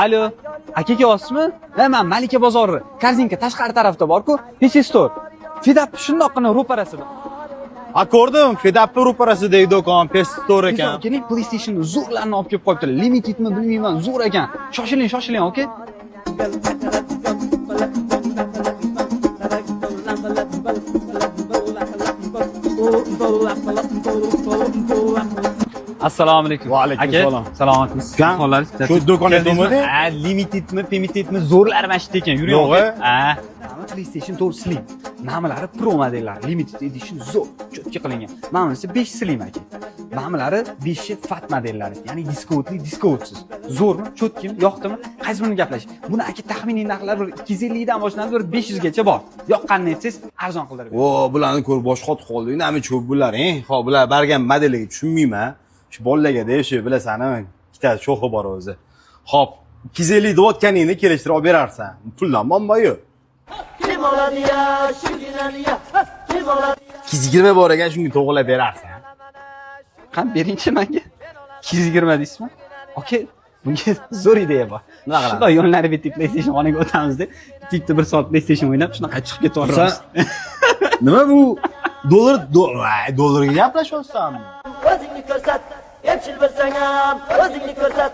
Alo, aka, kelyapsizmi? Ha, man Malika bozori, Korzinka tashqari tarafda bor-ku, PC Store. Fidap shundoqqina ro'parasida. Ha, ko'rdim, Fidapni ro'parasidagi do'kon, PC Store ekan. Keling, PlayStation zo'rlarni olib kelib qo'yibdilar. Limitedmi, bilmayman, zo'r ekan. Shoshiling, shoshiling, aka. Assalomu alaykum. Va alaykum Aka, salom. Salomatmisiz? Kan, Ahvollaringiz? shu do'kon Keldingizmi? aytuvmidi? Ha, limitedmi, pemitedmi, zo'rlar mana shu yerda ekan. Yuring, Yo'q, aka. Ha. Mana PlayStation 4 Slim. Namlari Pro modellari, limited edition zo'r, cho'tka qilingan. Mana bunisi 5 Slim aka. Namlari 5 Fat modellari, ya'ni diskotli, diskotsiz. Zo'rmi? Cho'tkimi? Yoqdimi? Qaysi birini gaplash? Buni aka taxminiy narxlari bir 250 dan boshlanib bir 500 gacha bor. Yoqqanini aytsangiz, arzon qildirib. O, bularni ko'rib bosh qotib qoldik. Nima cho'p bular, eng? Xo'p, bular bargan modeliga tushunmayman. Shu bolalarga shu bilasan, ikkita sho'xi bor o'zi. Xo'p, 250 deyotganingni kelishtirib olib berarsan. Puldan muammo yo'q. Kim oladi ya şu ginani ya? Kim oladi? 220 bor ekan, shunga to'g'rilab berarsan. Qani beringchi menga. 220 deysizmi? Aka, bunga zo'r ideya bor. Nima qilamiz? Shunday yo'llarni bitta PlayStation xonaga o'tamizda, bitta bir soat PlayStation o'ynab, shunaqa chiqib ketaveramiz. Nima bu? Dollar, voy, dollarga gaplashyapsanmi? O'zingni ko'rsat, epchil bo'lsang ham o'zingni ko'rsat.